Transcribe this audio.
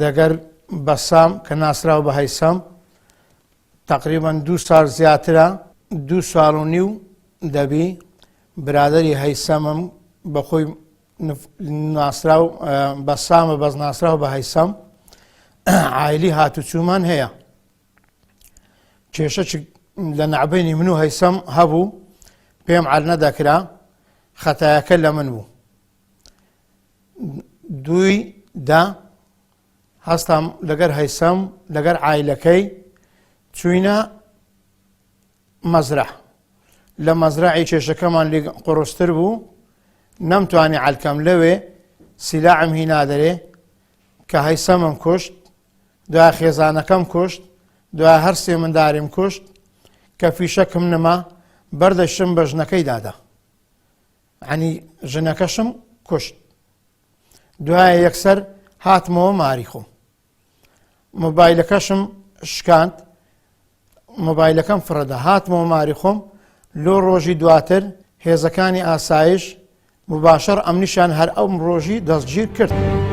دەگەر بەسام کە ناسراو بە هەیسەم تەقریبەن دوو ساڵ زیاترە دوو ساڵ و نیو دەبی برادەری هەیسەمم بەخۆی ناسراو بەسامە بەس ناسراو بە هەیسەم عایلی هاتوچومان هەیە کێشە لە نەعبینی من و هەیسەم هەبوو پێم عەل نەدەکرا خەتایەکە لە من بوو دووی دا هەستام لەگەر هەیسەم لەگەر عایلەکەی چوینە مەزرع لە مەزرعی کێشەکەمان لێ قڕستر بوو نەمتوانی عەلکەم لەوێ سیلاعم هینا دەرێ کە هەیسەمم کوشت دوای خێزانەکەم کوشت دوای هەر سێ منداریم کوشت کە فیشەکم نما بەردەشم بە ژنەکەی دادا عنی ژنەکەشم کوشت دوایە یەکسەر هاتمەوە ماری خۆم مۆبایلەکەشم شکاند مۆبایلەکەم فڕەدا هاتمەوە ماری خۆم لۆ ڕۆژی دواتر هێزەکانی ئاسایش مباشر ئەمنیشان هەر ئەم ڕۆژی دەستگیر کرد.